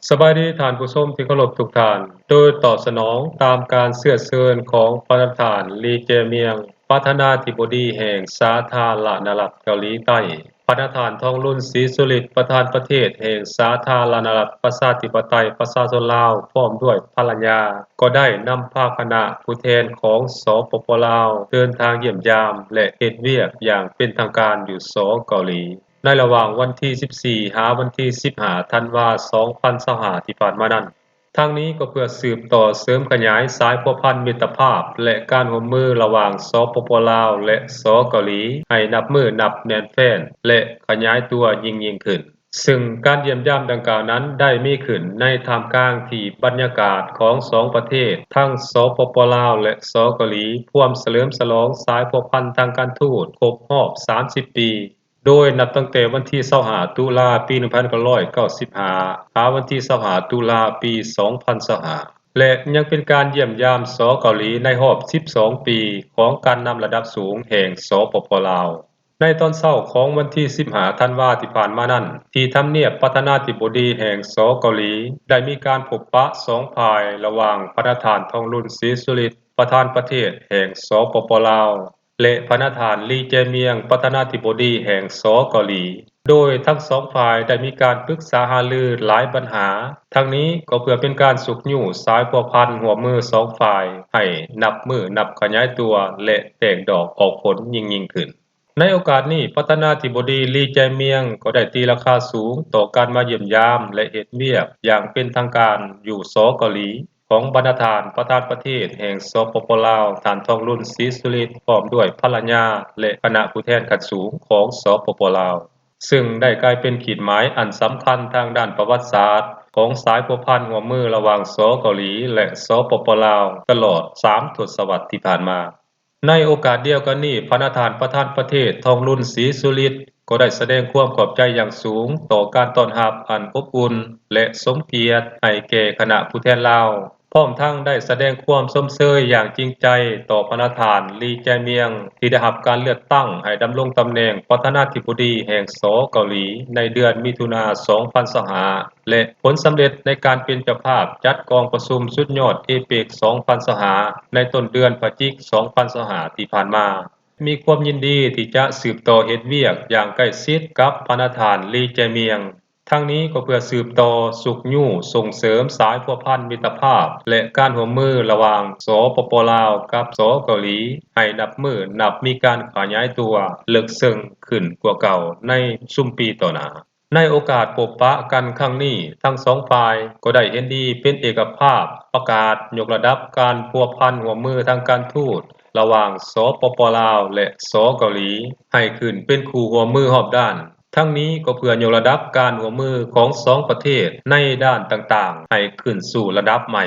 ສະບາຍດີທ່ານຜູ້ຊົມທີ່ເຄົາລົບທຸກທ່ານ. ໂດຍຕອບສະໜອງຕາມການເຊື້ອເຊີນຂອງພະນະທ່ານ ລີ ແຈມຽງ ປະທານາທິບໍດີແຫ່ງສາທາລະນະລັດເກົາຫຼີໃຕ້, ພະນະທ່ານ ທອງລຸນ ສີສຸລິດ ປະທານປະເທດແຫ່ງສາທາລະນະລັດປະຊາທິປະໄຕປະຊາຊົນລາວ ພ້ອມດ້ວຍພັນລະຍາ ກໍໄດ້ນຳພາຄະນະຜູ້ແທນຂອງ ສປປ ລາວ ເດີນທາງຢ້ຽມຢາມ ແລະ ເຮັດວຽກຢ່າງເປັນທາງການຢູ່ ສ ເກົາຫຼີ ໃນລະຫວ່າງວັນທີສິບສີ່ ຫາວັນທີສິບຫ້າ ທັນວາ ສອງພັນຊາວຫ້າ ທີ່ຜ່ານມານັ້ນ. ທັງນີ້ກໍເພື່ອສືບຕໍ່ເສີມຂະຫຍາຍສາຍພົວພັນມິດຕະພາບ ແລະ ການຮ່ວມມືລະຫວ່າງ ສປປ ລາວ ແລະ ສ ເກົາຫຼີ ໃຫ້ນັບມື້ນັບແໜ້ນແຟ້ນ ແລະ ຂະຫຍາຍຕົວຍິ່ງໆຂຶ້ນ. ຊຶ່ງການຢ້ຽມຢາມດັ່ງກ່າວນັ້ນໄດ້ມີຂຶ້ນໃນທ່າມກາງທີ່ບັນຍາກາດຂອງສອງປະເທດ ທັງ ສປປ ລາວ ແລະ ສ ເກົາຫຼີ ພວມສະເຫຼີມສະຫຼອງສາຍພົວພັນທາງການທູດຄົບຮອບສາມສິບປີ. ໂດຍນັບຕັ້ງແຕ່ວັນທີຊາວຫ້າ ຕຸລາ ປີໜຶ່ງພັນເກົ້າຮ້ອຍເກົ້າສິບຫ້າ ຫາວັນທີຊາວຫ້າ ຕຸລາ ປີສອງພັນຊາວຫ້າ ແລະ ຍັງເປັນການຢ້ຽມຢາມ ສ ເກົາຫຼີ ໃນຮອບສິບສອງປີຂອງການນຳລະດັບສູງແຫ່ງ ສປປ ລາວ. ໃນຕອນເຊົ້າຂອງວັນທີສິບຫ້າ ທັນວາ ທີ່ຜ່ານມານັ້ນ, ທີ່ທຳນຽບປະທານາທິບໍດີແຫ່ງ ສ ເກົາຫຼີ ໄດ້ມີການພົບປະສອງຝ່າຍ ລະຫວ່າງພະນະທ່ານ ທອງລຸນ ສີສຸລິດ ປະທານປະເທດແຫ່ງ ສປປ ລາວ ແລະ ພະນະທ່ານ ລີ ແຈມຽງ ປະທານາທິບໍດີແຫ່ງ ສ ເກົາຫຼີ ໂດຍທັງສອງຝ່າຍໄດ້ມີການປຶກສາຫາລືຫຼາຍບັນຫາ, ທັງນີ້ກໍເພື່ອເປັນການຊຸກຍູ້ສາຍພົວພັນຮ່ວມມືສອງຝ່າຍໃຫ້ນັບມື້ນັບຂະຫຍາຍຕົວ ແລະ ແຕກດອກອອກຜົນຍິ່ງໆຂຶ້ນ. ໃນໂອກາດນີ້, ປະທານາທິບໍດີ ລີ ແຈມຽງ ກໍໄດ້ຕີລາຄາສູງຕໍ່ການມາຢ້ຽມຢາມ ແລະ ເຮັດວຽກຢ່າງເປັນທາງການຢູ່ ສ ເກົາຫຼີ ຂອງບັນດາທ່ານປະທານປະເທດແຫ່ງ ສປປ ລາວ ທ່ານ ທອງລຸນ ສີສຸລິດ ພ້ອມດ້ວຍພັນລະຍາ ແລະ ຄະນະຜູ້ແທນຂັ້ນສູງຂອງ ສປປ ລາວ ຊຶ່ງໄດ້ກາຍເປັນຂີດໝາຍອັນສຳຄັນທາງດ້ານປະຫວັດສາດຂອງສາຍພົວພັນຮ່ວມມືລະຫວ່າງ ສ ເກົາຫຼີ ແລະ ສປປ ລາວ ຕະຫຼອດສາມທົດສະວັດທີ່ຜ່ານມາ. ໃນໂອກາດດຽວກັນນີ້, ພະນະທ່ານປະທານປະເທດ ທອງລຸນ ສີສຸລິດ ກໍໄດ້ສະແດງຄວາມຂອບໃຈຢ່າງສູງຕໍ່ການຕ້ອນຮັບອັນອົບອຸ່ນ ແລະ ສົມກຽດໃຫ້ແກ່ຄະນະຜູ້ແທນລາວ, ພ້ອມທັງໄດ້ສະແດງຄວາມຊົມເຊີຍຢ່າງຈິງໃຈຕໍ່ພະນະທ່ານ ລີ ແຈມຽງ ທີ່ໄດ້ຮັບການເລືອກຕັ້ງໃຫ້ດຳລົງຕຳແໜ່ງປະທານາທິບໍດີແຫ່ງ ສ ເກົາຫຼີ ໃນເດືອນມິຖຸນາ ສອງພັນຊາວຫ້າ ແລະ ຜົນສຳເລັດໃນການເປັນເຈົ້າພາບຈັດກອງປະຊຸມສຸດຍອດເອເປກ ສອງພັນຊາວຫ້າ ໃນຕົ້ນເດືອນພະຈິກ ສອງພັນຊາວຫ້າ ທີ່ຜ່ານມາ. ມີຄວາມຍິນດີທີ່ຈະສືບຕໍ່ເຮັດວຽກຢ່າງໃກ້ຊິດກັບພະນະທ່ານ ລີ ແຈມຽງ. ທັງນີ້ກໍເພື່ອສືບຕໍ່ຊຸກຍູ້ສົ່ງເສີມສາຍພົວພັນມິດຕະພາບ ແລະ ການຮ່ວມມືລະຫວ່າງ ສປປ ລາວ ກັບ ສ ເກົາຫຼີ ໃຫ້ນັບມື້ນັບມີການຂະຫຍາຍຕົວເລິກເຊິ່ງຂຶ້ນກວ່າເກົ່າໃນຊຸມປີຕໍ່ໜ້າ. ໃນໂອກາດພົບປະກັນຄັ້ງນີ້, ທັງສອງຝ່າຍກໍໄດ້ເຫັນດີເປັນເອກະພາບປະກາດຍົກລະດັບການພົວພັນຮ່ວມມືທາງການທູດລະຫວ່າງ ສປປ ລາວ ແລະ ສ ເກົາຫຼີ ໃຫ້ຂຶ້ນເປັນຄູ່ຮ່ວມມືຮອບດ້ານ. ທັງນີ້ກໍເພື່ອຍົກລະດັບການຮ່ວມມືຂອງສອງປະເທດໃນດ້ານຕ່າງໆໃຫ້ຂຶ້ນສູ່ລະດັບໃໝ່.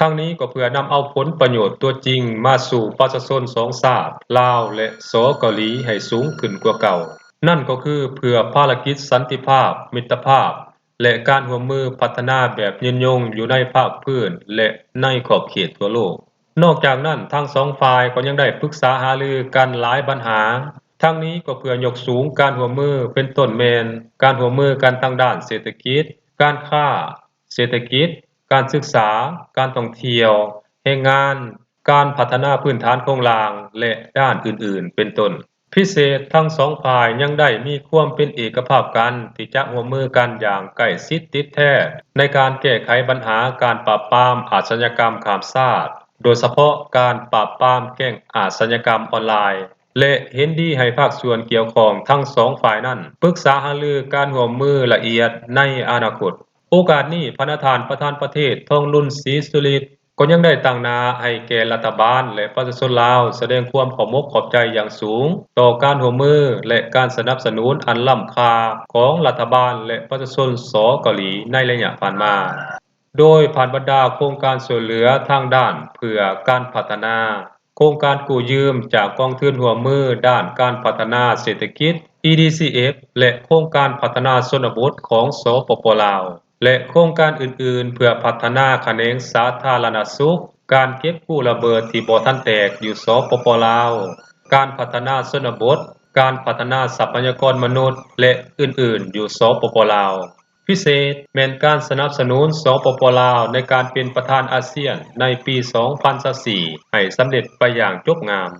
ທັງນີ້ກໍເພື່ອນຳເອົາຜົນປະໂຫຍດຕົວຈິງມາສູ່ປະຊາຊົນສອງຊາດ ລາວ ແລະ ສ ເກົາຫຼີ ໃຫ້ສູງຂຶ້ນກວ່າເກົ່າ. ນັ້ນກໍຄືເພື່ອພາລະກິດສັນຕິພາບ, ມິດຕະພາບ ແລະ ການຮ່ວມມືພັດທະນາແບບຍືນຍົງຢູ່ໃນພາກພື້ນ ແລະ ໃນຂອບເຂດທົ່ວໂລກ. ນອກຈາກນັ້ນ, ທັງສອງຝ່າຍກໍຍັງໄດ້ປຶກສາຫາລືກັນຫຼາຍບັນຫາ. ທັງນີ້ກໍເພື່ອຍົກສູງການຮ່ວມມື ເປັນຕົ້ນແມ່ນການຮ່ວມມືກັນທາງດ້ານເສດຖະກິດ, ການຄ້າ, ເສດຖະກິດ, ການສຶກສາ, ການທ່ອງທ່ຽວ, ແຮງງານ, ການພັດທະນາພື້ນຖານໂຄງລ່າງ ແລະ ດ້ານອື່ນໆ ເປັນຕົ້ນ. ພິເສດ, ທັງສອງຝ່າຍຍັງໄດ້ມີຄວາມເປັນເອກະພາບກັນທີ່ຈະຮ່ວມມືກັນຢ່າງໃກ້ຊິດຕິດແທດ ໃນການແກ້ໄຂບັນຫາການປາບປາມອາຊະຍາກຳຂ້າມຊາດ, ໂດຍສະເພາະການປາບປາມແກ້ງອາຊະຍາກຳອອນລາຍ ແລະ ເຫັນດີໃຫ້ພາກສ່ວນກ່ຽວຂ້ອງທັງສອງຝ່າຍນັ້ນ ປຶກສາຫາລືການຮ່ວມມືລະອຽດໃນອະນາຄົດ. ໂອກາດນີ້, ພະນະທ່ານປະທານປະເທດ ທອງລຸນ ສີສຸລິດ ກໍຍັງໄດ້ຕາງໜ້າໃຫ້ແກ່ລັດຖະບານ ແລະ ປະຊາຊົນລາວ ສະແດງຄວາມຂອບອົກຂອບໃຈຢ່າງສູງຕໍ່ການຮ່ວມມື ແລະ ການສະໜັບສະໜູນອັນລ້ຳຄ່າຂອງລັດຖະບານ ແລະ ປະຊາຊົນ ສ ເກົາຫຼີ ໃນໄລຍະຜ່ານມາ, ໂດຍຜ່ານບັນດາໂຄງການຊ່ວຍເຫຼືອທາງດ້ານເພື່ອການພັດທະນາ, ໂຄງການກູ້ຢືມຈາກກອງທຶນຮ່ວມມືດ້ານການພັດທະນາເສດຖະກິດ ອີ ດີ ຊີ ເອັຟ ແລະ ໂຄງການພັດທະນາຊົນນະບົດຂອງ ສປປ ລາວ ແລະ ໂຄງການອື່ນໆ ເພື່ອພັດທະນາຂະແໜງສາທາລະນະສຸກ, ການເກັບກູ້ລະເບີດທີ່ບໍ່ທັນແຕກຢູ່ ສປປ ລາວ, ການພັດທະນາຊົນນະບົດ, ການພັດທະນາຊັບພະຍາກອນມະນຸດ ແລະ ອື່ນໆ ຢູ່ ສປປ ລາວ. ພິເສດແມ່ນການສະໜັບສະໜູນ ສປປ ລາວ ໃນການເປັນປະທານອາຊຽນໃນປີສອງພັນຊາວສີ່ ໃຫ້ສຳເລັດໄປຢ່າງຈົບງາມ.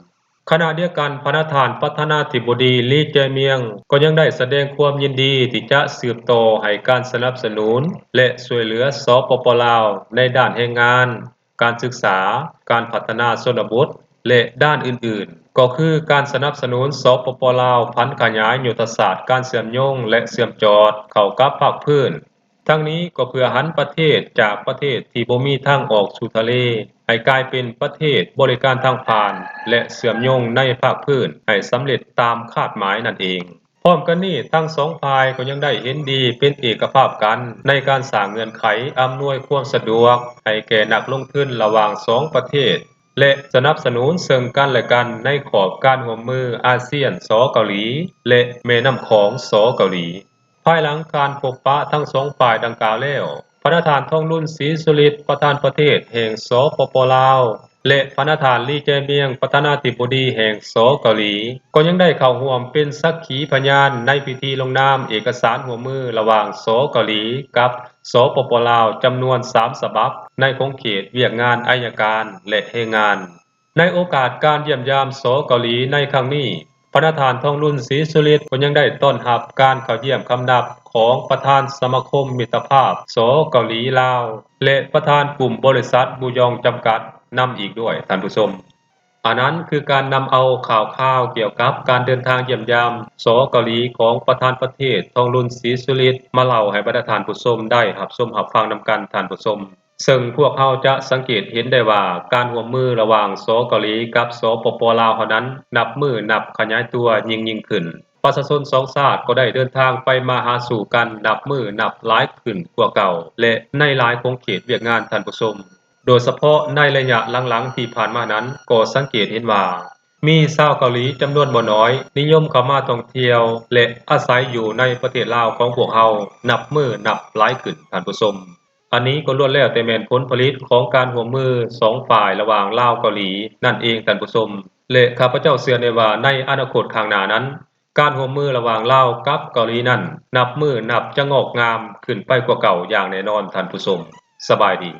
ຂະນະດຽວກັນ, ພະນະທ່ານປະທານາທິບໍດີ ລີ ແຈມຽງ ກໍຍັງໄດ້ສະແດງຄວາມຍິນດີທີ່ຈະສືບຕໍ່ໃຫ້ການສະໜັບສະໜູນ ແລະ ຊ່ວຍເຫຼືອ ສປປ ລາວ ໃນດ້ານແຮງງານ, ການສຶກສາ, ການພັດທະນາຊົນນະບົດ ແລະ ດ້ານອື່ນໆ ກໍຄືການສະໜັບສະໜູນ ສປປ ລາວ ຜັນຂະຫຍາຍຍຸດທະສາດການເຊື່ອມໂຍງ ແລະ ເຊື່ອມຈອດເຂົ້າກັບພາກພື້ນ. ທັງນີ້ກໍເພື່ອຫັນປະເທດຈາກປະເທດທີ່ບໍ່ມີທາງອອກສູ່ທະເລ ໃຫ້ກາຍເປັນປະເທດບໍລິການທາງຜ່ານ ແລະ ເຊື່ອມໂຍງໃນພາກພື້ນໃຫ້ສຳເລັດຕາມຄາດໝາຍນັ້ນເອງ. ພ້ອມກັນນີ້, ທັງສອງຝ່າຍກໍຍັງໄດ້ເຫັນດີເປັນເອກະພາບກັນ ໃນການສ້າງເງື່ອນໄຂອຳນວຍຄວາມສະດວກໃຫ້ແກ່ນັກລົງທຶນລະຫວ່າງສອງປະເທດ ແລະ ສະໜັບສະໜູນເຊິ່ງກັນແລະກັນໃນຂອບການຮ່ວມມືອາຊຽນ ສ ເກົາຫຼີ ແລະ ແມ່ນ້ຳຂອງ ສ ເກົາຫຼີ. ພາຍຫຼັງການພົບປະທັງສອງຝ່າຍດັ່ງກ່າວແລ້ວ, ພະນະທ່ານ ທອງລຸນ ສີສຸລິດ ປະທານປະເທດແຫ່ງ ສປປ ລາວ ແລະ ພະນະທ່ານ ລີ ແຈມຽງ ປະທານາທິບໍດີແຫ່ງ ສ ເກົາຫຼີ ກໍຍັງໄດ້ເຂົ້າຮ່ວມເປັນສັກຂີພະຍານໃນພິທີລົງນາມເອກະສານຮ່ວມມືລະຫວ່າງ ສ ເກົາຫຼີ ກັບ ສປປ ລາວ ຈຳນວນສາມສະບັບ ໃນຂົງເຂດວຽກງານໄອຍະການ ແລະ ແຮງງານ. ໃນໂອກາດການຢ້ຽມຢາມ ສ ເກົາຫຼີ ໃນຄັ້ງນີ້, ພະນະທ່ານ ທອງລຸນ ສີສຸລິດ ກໍຍັງໄດ້ຕ້ອນຮັບການເຂົ້າຢ້ຽມຄຳນັບຂອງປະທານສະມາຄົມມິດຕະພາບ ສ ເກົາຫຼີ ລາວ ແລະ ປະທານກຸ່ມບໍລິສັດບູຢອງ ຈຳກັດ ນຳອີກດ້ວຍ, ທ່ານຜູ້ຊົມ. ອັນນັ້ນຄືການນຳເອົາຂ່າວຄາວກ່ຽວກັບການເດີນທາງຢ້ຽມຢາມ ສ ເກົາຫຼີ ຂອງປະທານປະເທດ ທອງລຸນ ສີສຸລິດ ມາເລົ່າໃຫ້ບັນດາທ່ານຜູ້ຊົມໄດ້ຮັບຊົມຮັບຟັງນຳກັນ, ທ່ານຜູ້ຊົມ. ເຊິ່ງພວກເຮົາຈະສັງເກດເຫັນໄດ້ວ່າ ການຮ່ວມມືລະຫວ່າງ ສ ເກົາຫຼີ ກັບ ສປປ ລາວ ເຮົານັ້ນ ນັບມື້ນັບຂະຫຍາຍຕົວຍິ່ງໆຂຶ້ນ. ປະຊາຊົນສອງຊາດກໍໄດ້ເດີນທາງໄປມາຫາສູ່ກັນນັບມື້ນັບຫຼາຍຂຶ້ນກວ່າເກົ່າ ແລະ ໃນຫຼາຍຂົງເຂດວຽກງານ, ທ່ານຜູ້ຊົມ. ໂດຍສະເພາະໃນໄລຍະຫຼັງໆທີ່ຜ່ານມານັ້ນ ກໍສັງເກດເຫັນວ່າ ມີຊາວເກົາຫຼີຈຳນວນບໍ່ໜ້ອຍນິຍົມເຂົ້າມາທ່ອງທ່ຽວ ແລະ ອາໄສຢູ່ໃນປະເທດລາວຂອງພວກເຮົານັບມື້ນັບຫຼາຍຂຶ້ນ, ທ່ານຜູ້ຊົມ. ອັນນີ້ກໍລ້ວນແລ້ວແຕ່ແມ່ນຜົນຜະລິດຂອງການຮ່ວມມືສອງຝ່າຍລະຫວ່າງລາວ-ເກົາຫຼີນັ້ນເອງ, ທ່ານຜູ້ຊົມ. ແລະ ຂ້າພະເຈົ້າເຊື່ອແນ່ວ່າໃນອະນາຄົດຂ້າງໜ້ານັ້ນ, ການຮ່ວມມືລະຫວ່າງລາວກັບເກົາຫຼີນັ້ນ ນັບມື້ນັບຈະງອກງາມຂຶ້ນໄປກວ່າເກົ່າຢ່າງແນ່ນອນ, ທ່ານຜູ້ຊົມ. ສະບາຍດີ.